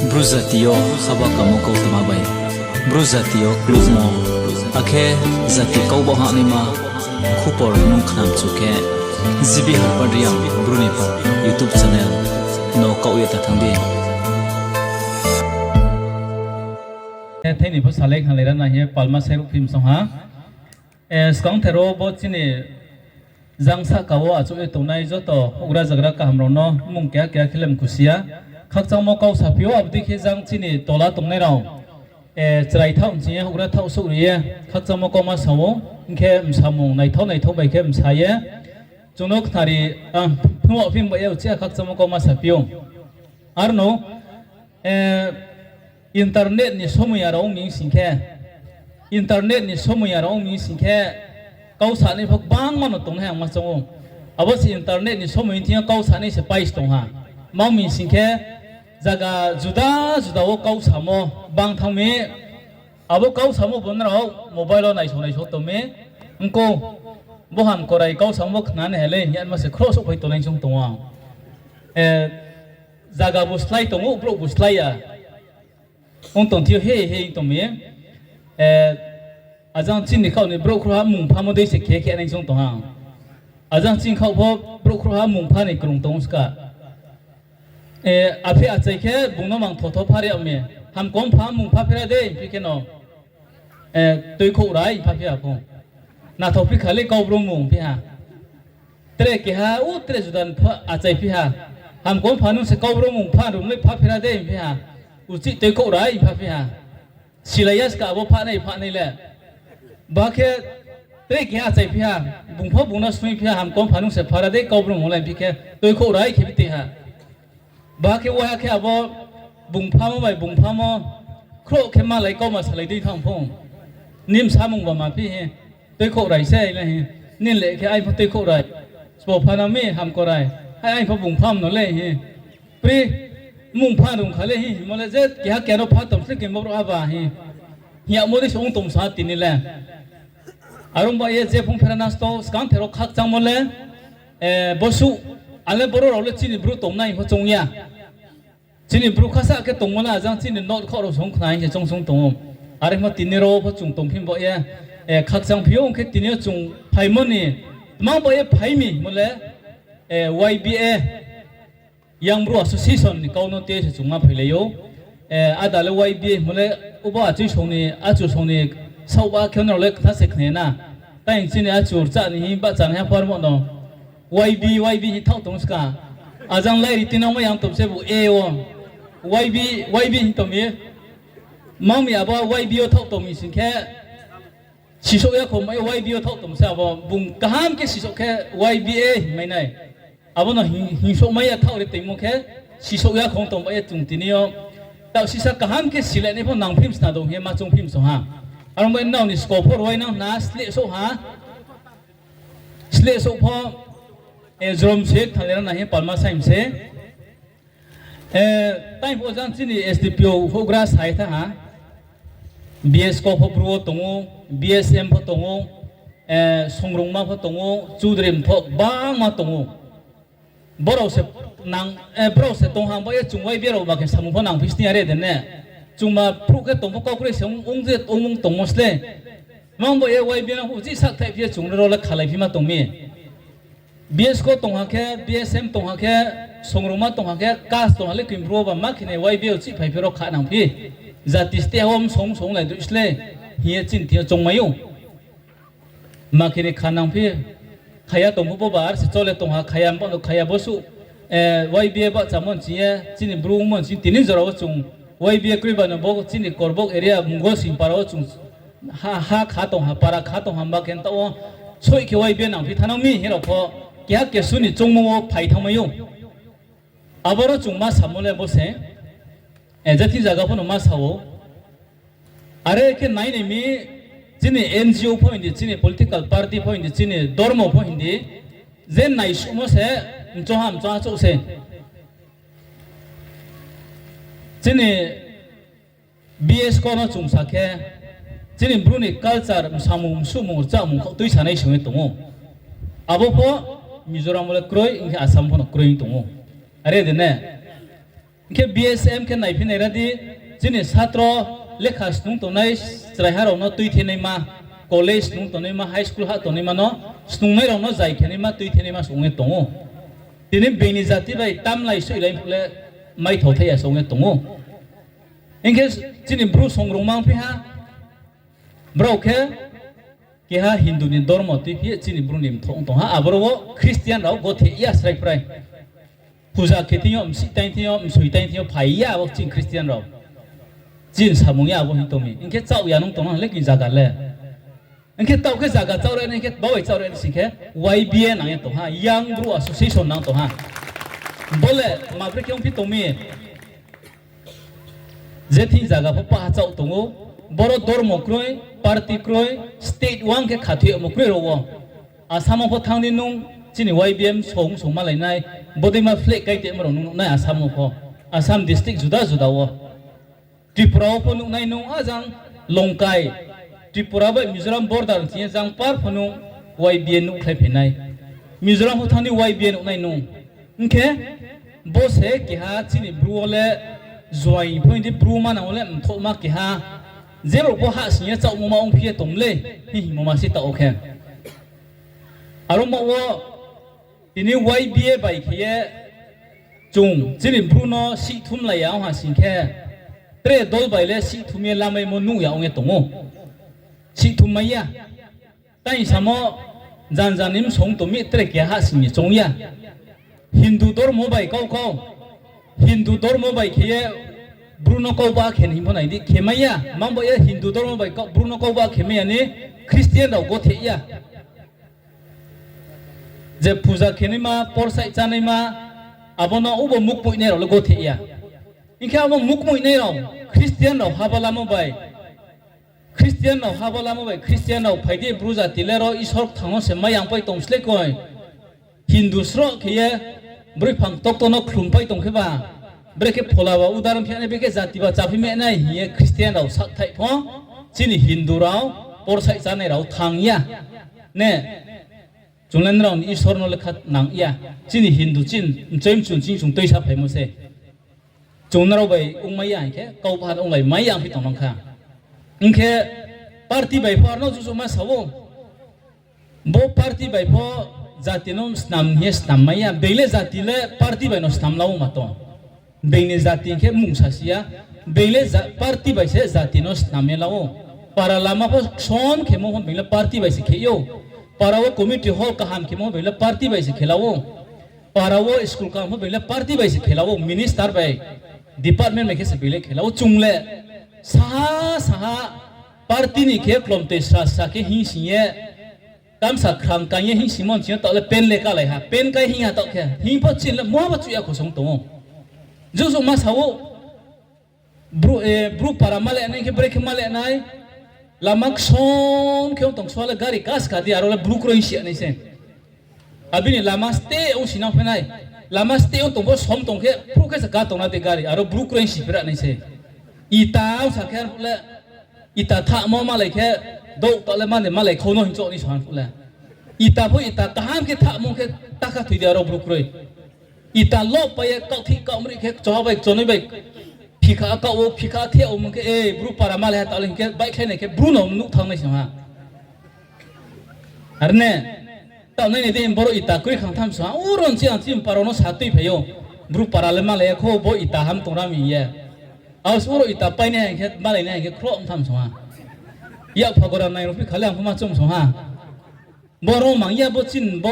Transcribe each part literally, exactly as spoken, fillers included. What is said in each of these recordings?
Bru jati yo haba kamo kautma bai, Bru jati yo klubmo, akhe jati kau ba hahnaima khupor nung khnamchu khe, G B Harpad Reang Bru ni pal YouTube channel no kaoh ye ta thanng di. Thai ni pho salai khnalai ra na hing ye palma sairuh phim song ha. Skang thero bo chini jang sahka wo achouh ye tongnai joto houhgra zagra kaham rao no mung keha keha khe le mkhusi ya. Khakchangmo kau saphi ou, abo dei khe jang chini tola tongnai rao chrai thaoh nching ye houhgra thaoh souh ri ye khakchangmo kauma sa ou, hing khe msamung naithao naithao bai khe msa ye chung no khnari, phnuh phim bai ye uchih ha khakchangmo kauma saphi ou. Arno, internet ni somoi ya rao ong mi sing khe, internet ni somoi ya rao ong mi sing khe, kau sanai pho gbangma no tongnai ang ma choung ou. Abo se internet ni somoi thing yo kau sanai se pais tong ha. Ma ong mi sing khe, zaga juda juda wo kau samo bang thanng mi, abo kau samo bo nrao mobile wo naisao naisao tong mi, ongko, bo hamkorai kau samo bo khnanai ha le hing ye ma se khroh souhphai tongnai choung tong ou. Zaga bu slái tong ou, brouh bu slái ya. Ong tong thi yo he he tong mi. Ajang chini khaoh ni brouh khrouhha mungphamo dei se khe khe nai choung tong ha. Ajang chini khaoh pho brouh khrouhha mungpha ni krung tong ska. Aphi achai khe bung no mang thotho phari yag mi. Hamkom pha mungpha phira dei phi kheno, tuikhouh rai pha phi ha pho. Nathao phi kha le kau bro mung phi ha. Tre keha u tre juda ni pha achai phi ha. Hamkom pha nung se kau bro mung pha rum le pha phira dei phi ha. Uchih tuikhouh rai pha phi ha. Silai ya ska abo phahnai phahnai le. Ba khe tre keha achai phi ha. Bung pho bung no snui phi ha, hamkom pha nung se phara dei kau bro mung le phi khe tuikhouh rai khe phi tei ha. Ba khe waiha khe abo bung phamo bai bung phamo khrouh khe malai kauma salai dei thanng pho. Nini samung ba ma phi hi, tuikhouh rai se le hi. Nini le khe ai pho tuikhouh rai. Sbo pha na mi hamkorai. Ai, ai pho bung pham no le hi. Pri, mung pha rung kha le hi, himo le je keha keha no pha tom se khe bo brouh haba hi. Hing yagmo dei se ong tong sa tini le. Are ong ba ye je phung phera nasto, skang thero khakchangmo le, bosuh, ale boro rao le chini bru tongnai pho choung ya. Chini bru khasa khe tongmo le ajang chini not khaoh rao song khna hing se choung song tong ou. Are mo tini rao pho chung tongphi bo ye, khakchang phi ou ong khe tini yo chung phaimo ni, tma bo ye phai mi mo le, Y B A, Young Bru Association ni kau no tei se chung ma phailai ou. Ada le Y B A mo le, ubo achui song ni, achu song ni, saohba khe nrao le ktha se khna na. Tai chini achu rchah ni hing bahcha ni ha pharmo no. Y B, Y B hing thaoh tong ska. Ajang lai ri tinangmo yang tom se bu A O. Y B, Y B hing tong mi. Mang mi abo Y B yo thaoh tong mi sing khe. Sisouh ya kho mai Y B yo thaoh tong se abo. Bung kaham khe sisouh khe Y B A hing mai nai. Abo no hing, hingsouh mai ya thaoh ri tongmo khe, sisouh ya khong tong ba ye chung tini yo. Taoh sisa kaham khe silainai pho nang phim sna dong hing ye ma choung phim song ha. Are ong bai nrao ni skou pho ruai nang na sleh souh ha. Sleh souh pho, jrom se thanng le ra na hing ye palma saim se. Tai pho jang chini S D P O houhgra sai thanng ha. B S K pho Bru wo tong ou, B S M pho tong ou, Songrungma pho tong ou, Chudri pho gbangma tong ou. Brao se tong ha ba ye chung Y B A rao ba khe samung pho nang phi sni are de ne. Chungba phruh khe tong pho kau kroi se ong je ong tongmo sle. Mang ba ye Y B A no uchih sakthaih phi ye chung rao le khalai phi ma tong mi. B S K tong ha khe, B S M tong ha khe, Songrungma tong ha khe, kas tong ha le khe Bru wo ba ma khe ni Y B A uchih phai phi rao kha nang phi. Jati state ha wo msong msong lai dui sle hing ye chini thing yo choungmai ou. Ma khe ni kha nang phi, khaya tong pho bo ba ar se chole tong ha, khaya bo no khaya bosuh, Y B A bahchamo nching ye, chini Bru ongmo nching tini jora wo chung Y B A kroi ba no bo chini Korbok area Mungol Singpara wo chung ha, ha kha tong ha, para kha tong ha, himba khe taoh wo soih khe Y B A nang phi thanng nang mi hing rao pho keha kesu ni choungmo wo phai thanngmai ou. Aboro chung ma samo le bo se, je thing zaga pho no ma sa ou. Are khe nai nai mi, chini N G O pho hing di, chini political party pho hing di, chini dormo pho hing di, je naisuhmo se mchoha mchoha chouh se. Chini B S K no chung sa khe, chini Bru ni culture, msamung, msuhmung, rchahmung khaoh tuisanai song ye tong ou. Abo pho Mizoram wo le kroi, hing khe Assam pho no kroi tong ou. Are de ne? Khe B S M khe naiphi nai ra di, chini satro lekha snung tongnai chraiha rao no tuithenaima, college snung tongnaima, high school hah tongnaima no, snungnai rao no zai khenaima, tuithenaima se ong ye tong ou. Tini being ni jati bai tamlai soihlai phuh le maithao thai ya se ong ye tong ou. Hing khe chini Bru songrungma ongphi ha, brao khe keha Hindu ni dormo tuiphi ye chini Bru ni mthoh ong tong ha, aboro wo Christian rao gothe ya srai prai. Puja khe thing yo, msih taing thing yo, msoi taing thing yo phai ya abo chini Christian rao. Chini samung ya abo hing tong mi. Hing khe chaoh ya nung tong nang le kini zaga le. Hing khe taoh khe zaga chaoh re nai khe, babai chaoh re nai sing khe, Y B A nang ye tong ha, Young Bru Association nang tong ha. Bo le ma bre khe ongphi tong mi. Je thing zaga pho paha chaoh tong ou, boro dormo kroi, party kroi, state wang khe khathoi yagmo kroi rao wo. Assam wo pho thanng di nung, chini Y B M song song malai nai, bodeima flag kaitemo rao nung nuh nai Assam wo pho. Assam district juda juda wo. Tripura wo pho nuh nai nung, ajang Longkai, Tripura bai Mizoram border ching ye jang par pho nung Y B A nuhkhlai phai nai. Mizoram pho thanng di Y B A nuh nai nung. Hing khe, bo se keha chini Bru wo le juaing pho hing di Bru manang wo le mthohma keha. Je rao pho hahsoing ye chaohmo ma ongphi ye tong le, hing hingmo ma se taoh wo khe. Aro mo wo, tini Y B A bai khe ye chung chini Bru no sihthumlai ya ong ha sing khe, tre dol bai le sihthum ye lamaimo nuh ya ong ye tong ou. Sihthum mai ya. Tai samo jan jan ni bsong tong mi tre keha hahsoing ni choung ya. Hindu dormo bai kau kau. Hindu dormo bai khe ye Bru no kau ba khe ni hing pho nai di, khe mai ya. Mang bo ye Hindu dormo bai kau, Bru no kau ba khe mai ya ni Christian rao gothe ya. Je puja khenaima, porsaih chánaima, abo no ubo mukmoihnai rao le gothe ya. Hing khe abo mukmoihnai rao, Christian rao haba lamo bai, Christian rao haba lamo bai, Christian rao phai di Bru jati le ro Isor kthang no se mai yangpai tong sle koi. Hindu sroh khe ye broi phang tokto no khlumpai tong khe ba, brekhe phola ba udaron phi nai, brekhe jati ba chaphi me nai hing ye Christian rao sakthaih pho, chini Hindu rao porsaih chánai rao thanng ya. Ne, chung le nrao ni Isor no le kha nang ya. Chini Hindu chini mchoi mchun chini chung tuisa phaimo se. Chung nrao bai ongmai ya hing khe, kau bahan onglai mai ya ongphi tong nang kha. Hing khe, party bai pho aro no juju ma sa ou. Bo party bai pho jati no snam hing ye snam mai ya. Being le jati le party bai no snam la ou ma tong. Being ni jati hing khe mungsa si ya. Being le ja-, party bai se jati no snam ye la ou. Para lama pho ksom khemo pho being le party bai se khe ou. Para wo community hall kaham khemo pho being le party bai se khe la ou. Para wo school kaham pho being le party bai se khe la ou. Minister bai, department bai khe se being le khe la ou. Chung le saha saha party ni khe klomtoi sra sra khe hingsing ye, kamsa khrang kaing ye hingsingmo ni sing yo taoh le pen le kalai ha, pen kai hing ha taoh khe, hing pho chini le muha bo chuh ya khosong tong ou. Juju ma sa ou, Bru, eh, Bru para ma le nai khe brekhe ma le nai, lama ksom khe ong tong sua le gari kaska di aro le Bru kroi si ya nai se. Abini lama steh ong si nang phi nai. Lama steh ong tong pho som tong khe, phruh khe se ka tong na de gari, aro Bru kroi si phira nai se. Ita ong sa khe le, ita thahmo malai khe, douh ta le mani malai khau no hing choh ni sa phuh le. Ita pho ita kaham khe thahmo khe, takha thoi di aro Bru kroi. Ita loh pai ye kaohthih kaohmrih khe, choha bai chonoi bai phikha kaoh ou, phikha theh ou mung khe, e, Bru para malai ha ta le hing khe, baihkhlai nai khe Bru no nuh thanng nai se ha. Ar ne, taoh nai nai di, boro ita kroi khang tham sa ha, uro nchi ang chini para no sa tuiphai ou. Bru para le malai ya khou, bo ita ham tong ra mi hing ye. Abo se uro ita pai nai hing khe, malai nai hing khe khroh ong tham sa ha. Yak phagora nai rao phi kha le ang pho ma chum sa ha. Bo rao mang ya bo chini bo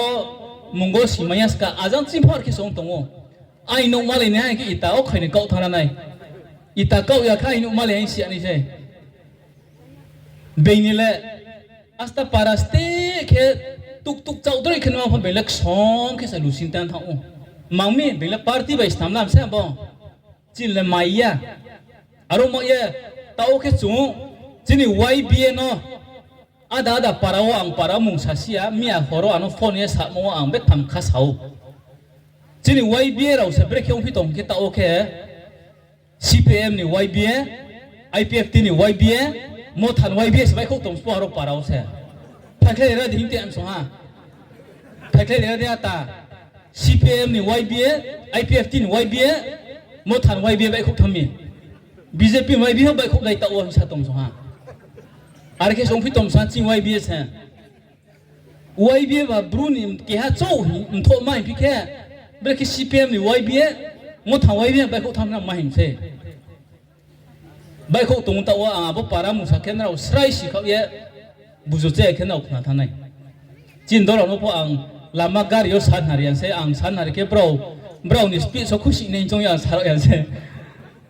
mungo simai ya ska, ajang chini phor khe song tong ou. Ai nouh malai nai hing khe ita wo khai ni kaoh thanng ra nai. Ita kaoh ya khe ai nouh malai hing si ya nai se. Being ni le, asta para steh khe, tuk tuk chaoh droi khe nung pho being le ksom khe sa lusing tang thanng ou. Mang mi being le party bai snam lam se bo. Chini le mai ya. Aro mo ye, taoh khe chung, chini Y B A no, ada ada para wo ang para mung sa si ya, miya hor wo ano phone ye samo wo ang betham kha sa ou. Chini Y B A rao se brekhe ongphi tong khe taoh khe, C P M ni Y B A, I P F T ni Y B A, Motha ni Y B A se baihkhouh tong spo aro para wo se. Phaikhlai ra di hing te ang song ha. Phaikhlai ra di ata. C P M ni Y B A, I P F T ni Y B A, Motha ni Y B A baihkhouh thanng mi. B J P ni Y B A ho baihkhouh lai taoh wo hing sa tong song ha. Are khe songphi tong sa chini Y B A se. Y B A ba Bru ni keha chouh hing mthoh ma hingphi khe, brekhe C P M ni Y B A, Motha Y B A baihkhouh thanng na ma hing se. Baihkhouh tong taoh wo ang abo para mungsa khe nrao srai si khaoh ye, buzu che khe nrao khna thanng nai. Chini dol rao no pho ang lama gari yo sanari ya se, ang sanari khe brao, brao ni speech wo khusi nai choung ye ang sa rao ya se.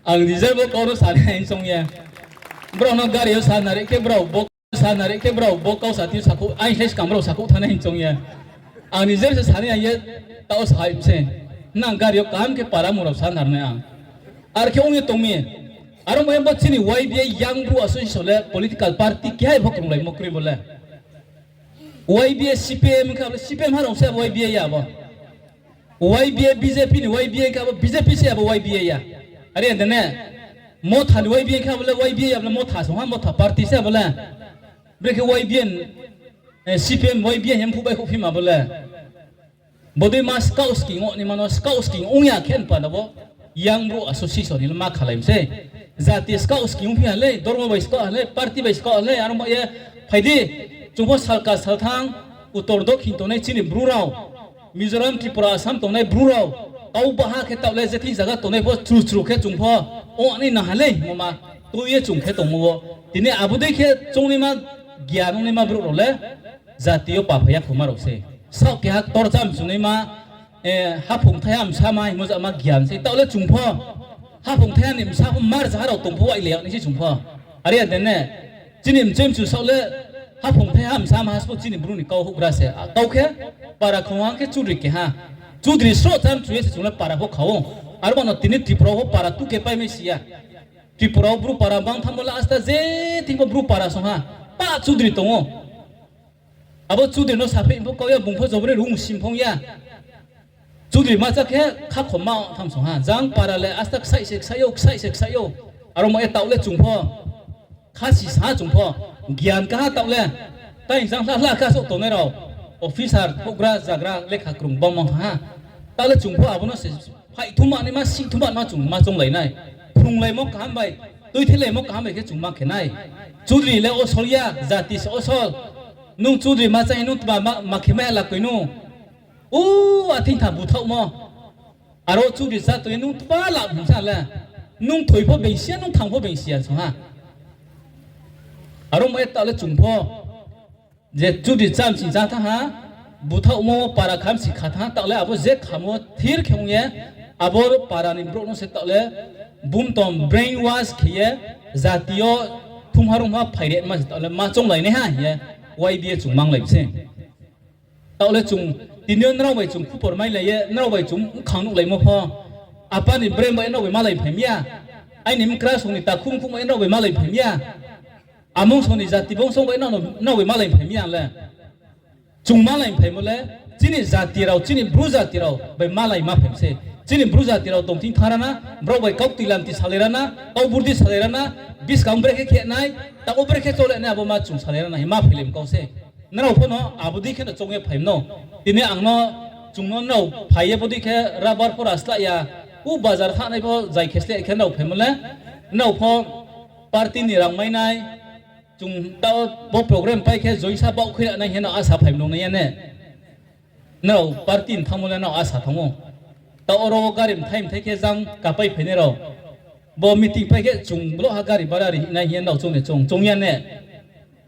Ang nijer bo kau no sanai choung ye. Brao no gari yo sanari khe brao bo, sanari khe brao bo kau sa thing sakhouh, aini slái skang brao sakhouh thanng nai hing choung ye. Ang nijer se sanai ya ye, taoh sa hai se. Nang gari yo kaham khe para mung rao sanar nai ang. Are khe ong ye tong mi. Aro mo ye bo chini Y B A Young Bru Association le political party keha pho krunglaimo kroi bo le. Y B A C P M khe abo le C P M ha rao se abo Y B A ya bo. Y B A B J P ni Y B A khe abo B J P se abo Y B A ya. Are ya de ne. Motha ni Y B A khe abo le Y B A ya bo le Motha song ha, Motha party se abo le. Brekhe Y B A, eh, C P M Y B A hing ye mphuh baihkhouh phima bo le. Bodei ma skaoh sking ong naima no skaoh sking ong ya khe npanda bo Young Bru Association ni le ma khalai mi se. Jati skaoh sking ongphi ha le, dormo bai skaoh ha le, party bai skaoh ha le, aro ba ye phai di, chung pho salka salthang, utor dokhin tongnai chini Bru rao, Mizoram, Tripura, Assam tongnai Bru rao, kau baha khe taoh le je thing zaga tongnai pho chru chru khe chung pho ong nai nang ha le hingmo ma tui ye chung khe tongmo wo. Tini abo dei khe choungnaima, gian ongnaima brouh rao le jati yo paphai ya khoma rao se. Saoh keha ktor chá mchunaima, eh, haphung thaiha bsa ma hingmo jama gian se. Taoh le chung pho, haphung thaiha ni bsa pho mar zaha rao tong pho wai le yag nai se chung pho. Are ya de ne, chini mchoi mchu saoh le haphung thaiha bsa ma ha se pho chini Bru ni kau houhgra se. A, kau khe para khongha khe chudri keha. Chudri sroh chá mchu ye se chung le para pho kha ou. Aro ba no tini Tripura wo para tuke pai mai si ya. Tripura wo Bru para bang thanngmo le asta je thing pho Bru para song ha. Pa chudri tong ou. Abo chudri no sapheih pho kau ya, bung pho jobori rung sim phong ya. Chudri ma chá khe khakhom ma tham song ha. Jang para le asta ksaih se ksaih ou, ksaih se ksaih ou. Aro mo ye taoh le chung pho, khasi sa chung pho, gian kaha taoh le. Tai jang hla hla khe souh tongnai rao, officer, houhgra, zagra, lekha krung bangmo ha. Taoh le chung pho abo no se phaih thuma naima, sih thuma naima chung ma chounglai nai. Phrunglaimo kaham bai, tuithelaimo kaham bai khe chung ma khe nai. Chudri le osol ya, jati se osol. Nung chudri ma chá hing nung tma ma, ma khe mai ya la koi nung. U, athing tha buthaohmo. Aro chudri chá tong ye nung tma la hing sa le. Nung thoi pho bengsi ya, nung thang pho bengsi ya song ha. Aro mo ye taoh le chung pho je chudri chá msing chá thanng ha, buthaohmo para kham si kha thanng ha, taoh le abo je khamo thir khe ong ye, abo para ni brouh no se taoh le bumtom brainwash khe ye, jati yo thumha rungha phai re ma se taoh le ma chounglai nai ha hing ye, Y B A chung manglai mi se. Taoh le chung, tini yo nrao bai chung khupor mailai ye, nrao bai chung bkhang nuhlaimo pho, apa ni brain bai nrao bai malai phai mi ya, aini mkra song ni takhu mkhu bai nrao bai malai phai mi ya, amung song ni jati bongso bai nrao, nrao bai malai phai mi ya le. Chung malai phaimo le, chini jati rao, chini Bru jati rao bai malai ma phai mi se. Chini Bru jati rao tong thing thanng ra na, brao bai kau tuilam ti salai ra na, kau burdi salai ra na, buskang brekhe khe nai, taoh wo brekhe chole nai, abo ma chung salai ra na hing ma phailai mi kau se. Nrao pho no abo dei khe no choung ye phai mi no. Tini ang no, chung no nrao phai ye bodei khe rubber pho ra slah ya, u bazar thanng nai pho zai khe sle khe nrao phaimo le, nrao pho party ni rang mai nai, chung taoh bo program pai khe joinsa baoh khui nai hing no asa phai mi nung nai ya ne. Nrao party ni thanngmo le nrao asa thanng ou. Taoh oro wo gari mthai mthai khe jang kapai phainai rao. Bo meeting pai khe chung blo ha gari bara ri nai hing ye nrao choung ni choung, choung ya ne.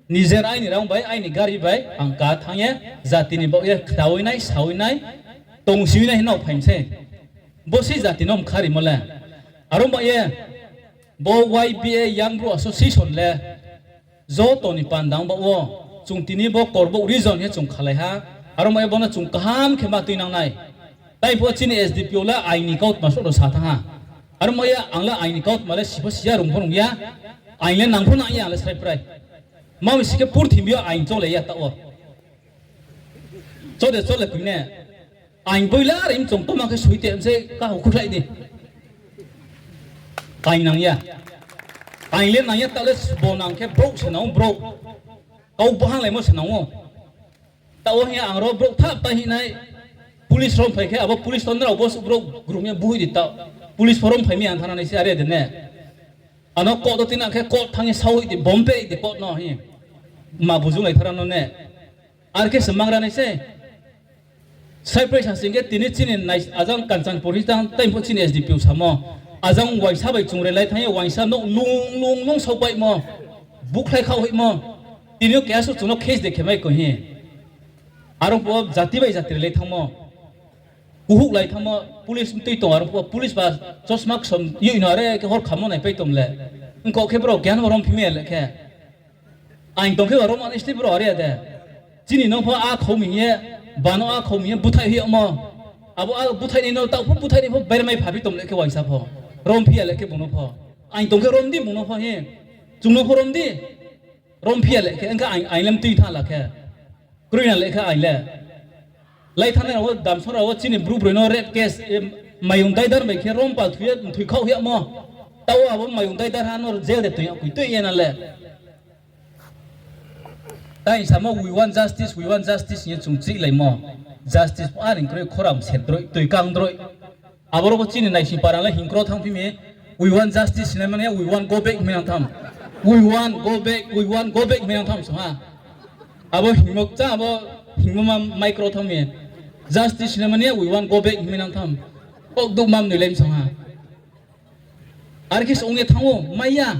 Nijer aini rang bai, aini gari bai, ang ka thanng ye, jati ni baoh ye ktaoh nai, saoh nai, tongsi nai hing nrao phai mi se. Bo se jati no mkha rimo le. Aro ba ye, bo Y B A Young Bru Association le, joto ni panda ong baoh wo, chung tini bo Korbouh region khe chung khalai ha, aro ba ye bo no chung kaham khe ma tuinang nai. Tai pho chini S D P O le aing ni kautma souh no sa thanng ha. Aro ba ye ang le aing ni kautma le si pho si ya, rung pho rung ya, aing le nang pho nang ya, ang le srai prai. Ma mi si khe purthimbi yo aing cholai ya taoh wo. Chode chole koi ne. Aing boi le are mchong toma khe soi te mse ka hukhu khlai di. Aing nang ya. Aing le nang ya taoh le bo nang khe brouh se nang ou brouh. Kau bahanlaimo se nang ou. Taoh wo hing ye ang ro brouh thap ta hing nai. Police rao phai khe abo police to nrao bo suh brouh grum ye buhoi di taoh. Police pho rom phai mi ang thana nai se are de ne. Ano court wo tina khe court thanng ye sao hoih di, bomb pe di court no hi. Ma bujung lai thara no ne. Are khe se mang ra nai se. Saiprai sa sing khe tini chini nai ajang Kanchanpur hi tang time pho chini S D P O samo. Ajang uaingsa bai chung relai thanng ye uaingsa nouh lung lung lung saopaimo. Bukhlai khaoh hoihmo. Tini yo keha suh chung no case de khe mai koi hi. Are ong phuh wo jati bai jati relai thanngmo. Kuhuhlai thanngmo, police mtui tong, are ong phuh wo police ba chosma ksom yoih no are khe hor khammo naipai tong le. Ongkha khe brao keha no rom phi mai ya le khe. Aing tong khe ba rom ani sni brao are ya de. Chini no pho a khau mi hing ye, ba no a khau mi hing ye búthaih hoih yagmo. Abo a búthaih nai no taoh pho búthaih nai pho bairmai pha phi tong le khe uaingsa pho. Rom phi ya le khe bung no pho. Aing tong khe rom di bung no pho hi. Chung no pho rom di. Rom phi ya le khe, ongkha aing, aing le mtui thanng la khe. Kroi na le khe aing le. Lai thanngnai rao wo, damsong rao wo chini bru broi no rape case, e, mayung daidar bai khe rom pal thoi ye mthoi khaoh hoih yagmo. Taoh wo abo mayung daidar ha no jail de toing yag koi tui ye na le. Tai samo we want justice, we want justice hing ye chung chih laimo. Justice pho are kroi, khorang se droi, toi kang droi. Aboro bo chini naising para le hingkro thanngphi mi, we want justice hingmani ya, we want go back hingmai nang tham. We want go back, we want go back hingmai nang tham song ha. Abo hingmo kcha, abo hingmo ma micro thanng mi. Justice hingmani ya, we want go back hingmai nang tham. Kok duk mam noi lai song ha. Are khe se ong ye thanng ou, mai ya.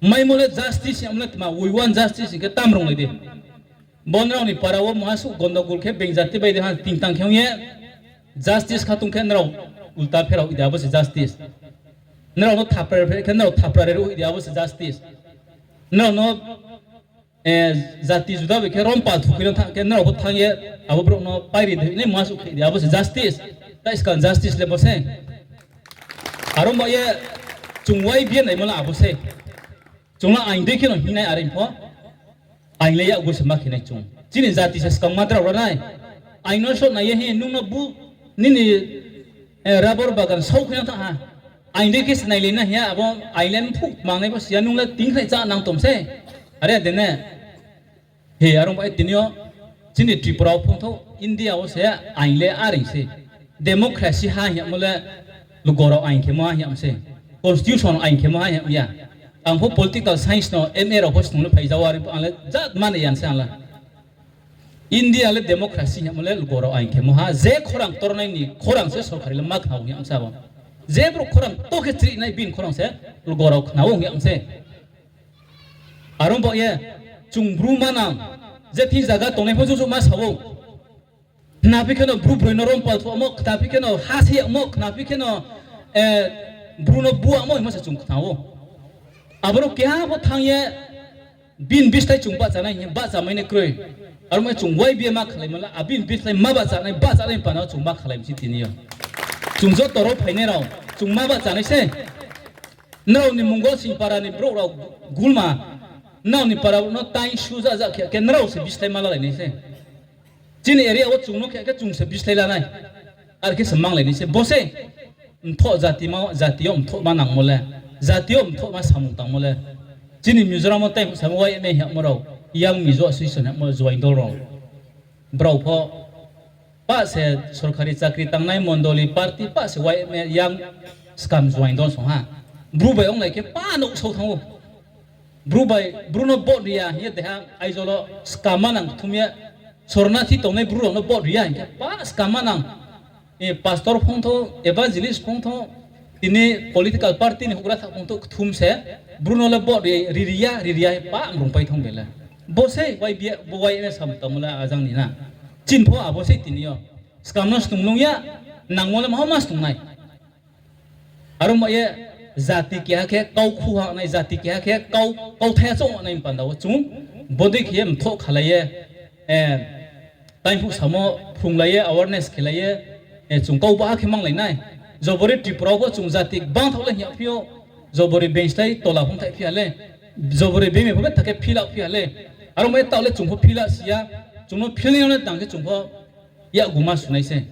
Maimo le justice hingmo le tma, we want justice hing khe tam runglai di. Bo nrao ni para wo mungha suh gondogol khe being jati bai de ha tingtang khe ong ye, justice kha tong khe nrao ulta pherao hoih di, abo se justice. Nrao no thapra re phe khe nrao thapra re ruh hoih di, abo se justice. Nrao no, e, jati juda bai khe rom pal thukhui no thanng khe nrao pho thanng ye abo brouh no pairi di hoih nai mungha suh khe di, abo se justice. Tai skang justice le bo se. Are ong ba ye chung Y B A naimo le abo se. Chung le aing dei khe no hing nai are pho. Aing le yakgu se ma khe nai chung. Chini jati se skang ma drao ra nai. Aing no sot nai ye hi nung no bu nini, e, rubber bagan saoh khe no thanng ha. Aing dei khe se nailai na hing ya abo aing le mphuh mangnai pho si ya nung le tingkhlai chá nang tong se. Are de ne. He, are ong ba ye tini yo chini Tripura wo phungthouh India wo se aing le are se. Democracy ha hing yagmo le lugo rao aing khemo ha hing yag se. Constitution aing khemo ha hing yag ya. Ang pho political science no M A rao pho snung le phaija wo are pho ang le jat mani yan se ang le. India le democracy hing yagmo le lugo rao aing khemo ha. Je khorang tornai ni khorang se sorkari le ma khna ou hing yag se abo. Je brouh khorang to khe chrih nai bini khorang se lugo rao khna ou hing yag se. Are ong ba ye, chung bru manang, je thing zaga tongnai pho jojo ma sa ou. Khnaphi kheno bru broi no rom pal thuamo, khnaphi kheno ha se yagmo, khnaphi kheno, e, bru no buamo hingmo se chung khna ou. Aboro keha pho thanng ye, bini bislái chung bahchanai hing ye bahchamai nai kroi. Aro ma chung Y B A ma khalaimo le, abini bislái ma bahchanai, bahchanai panda wo chung ma khalaimo se tini yo. Chung joto ro phainai rao, chung ma bahchanai se. Nrao ni Mungol Singpara ni brouh rao gulma, nrao ni para no taing su ja ja khe, khe nrao se bislái ma lalai nai se. Chini area wo chung no khe, khe chung se bislái la nai. Are khe se manglai nai se. Bo se mthoh jati ma, jati yo mthoh ma nangmo le, jati yo mthoh ma samung tangmo le. Chini Mizoram wo tai samo Y M A hingmo rao, Young Mizo Association hingmo join dol rao. Brao pho pah se sorkari chakri tangnai mondoli party pah se Y M A Young Skam join dol song ha. Bru bai onglai khe pah nouh sao thanng ou. Bru bai, bru no vote ri ya hing ye deha Aizawl wo skam ma nang kthum ye, sornathi tongnai bru rao no vote ri ya hing khe pah skam ma nang. E, pastor phungthou, evangelist phungthou, tini political party ni houhgra tha phungthou kthum se, bru no le vote ri, ri ri ya, ri ri ya he pah mrungpai thanng bele. Bo se Y B A, bo Y M A sam tangmo le ajang ni na. Chini pho abo se tini yo. Skam no snung nung ya, nangmo le maha ma snung nai. Aro ma ye jati keha khe kau khu ha nai, jati keha khe kau, kauthai ya chong nai panda wo chung bodei khe ye mthoh khalai ye, e, taiphuh samo phrunglai ye, awareness khelai ye, e, chung kau baha khe manglai nai. Jobori Tripura wo pho chung jati gbang thaoh le hing yagphi ou, jobori bengslái tola phung thaiphi ha le, jobori bengmai pho betha khe fill up phi ha le. Aro ma ye taoh le chung pho fill up si ya, chung no fill nai yo le tang khe chung pho yakguma sunai se.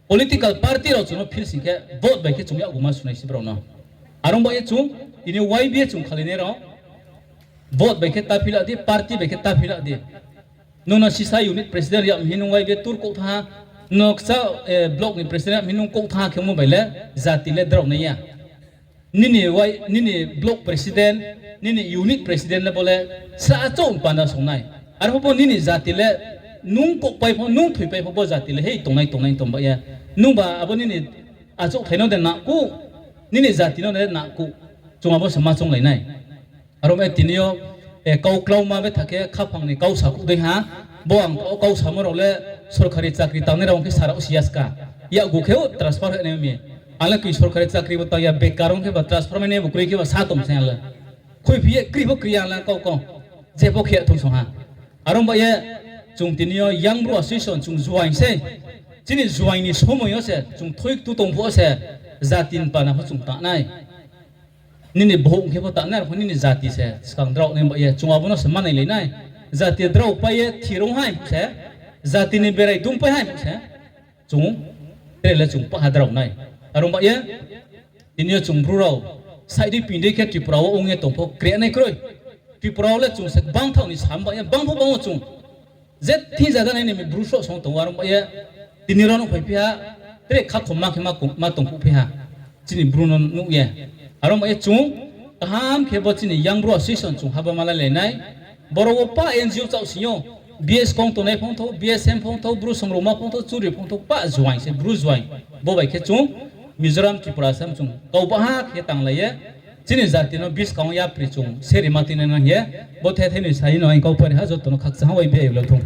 Political party rao chung no fill sing khe vote bai khe chung yakguma sunai se brao no. Are ong ba ye chung, tini Y B A chung khalainai rao, vote bai khe ta fill up di, party bai khe ta fill up di. Nung no sisa unit president ri yag mi hing nung Y B A tur kouh thanng ha, Nung kcha, block ni president mi nung kouh thanng khe mo bai le jati le drao nai ya. Nini wai, nini block president, nini unit president le bo le sra achouh panda song nai. Arphuh bo nini jati le nung kouhpai pho, nung thoipai pho bo jati le hei tongnai, tongnai tong ba ye. Nungba abo nini achouhthai no de nakuh, nini jati no de nakuh, chung abo se ma chounglai nai. Aro ba ye tini yo, kau klauma betha khe khaphang ni kau sakuh dei ha, bo ang tao kau samo rao le sorkari chakri tangnai rao ong khe sa rao si ya ska. Yakgu khe o transfer hoih nai mi. Ang le koi sorkari chakri bo tang ya, bekar ong khe ba transfer mai nai bo kroi khe ba sa tong se ang le. Khuiphi ye kri pho kri ya ang le kau kau. Je pho khe thung song ha. Aro ba ye chung tini yo Young Bru Association chung join se. Chini join ni somoi yo se chung thoi ktu tong phuh wo se jati ni panda pho chung ta nai. Nini bohouh ong khe pho ta nai, arphuh nini jati se skang drao nai ba ye chung abo no se ma nailai nai. Jati drao pai ye thirung hai phuh se, jati ni berai dungpai hai phuh se, chung tre le chung paha drao nai. Aro ba ye tini yo chung Bru rao saih dei ping dei khe Tripura wo ong ye tong pho kre nai kroi. Tripura wo le chung se gbang thaoh ni sam ba ye gbang pho bang wo chung. Je thing zaga nai ni mi Bru sroh song tong ou, aro ba ye tini ro no phaiphi ha, tre khakhom ma khe ma tong phuh phi ha, chini Bru no nuh ye. Aro ba ye chung kaham khe bo chini Young Bru Association chung haba ma lalai nai. Boro wo pa N G O chaoh sing yo, B S kong tongnai phongthou, B S M phongthou, Bru songrongma phongthou, churi phongthou, pa join se, Bru join. Bo bai khe chung Mizoram, Tripura, Assam chung kau baha khe tanglai ye chini jati no buskang wo yapri chung seri ma tuinai nang ye, bo the the ni sai no ang kau pari ha, joto no khakchang ha, Y B A le thung.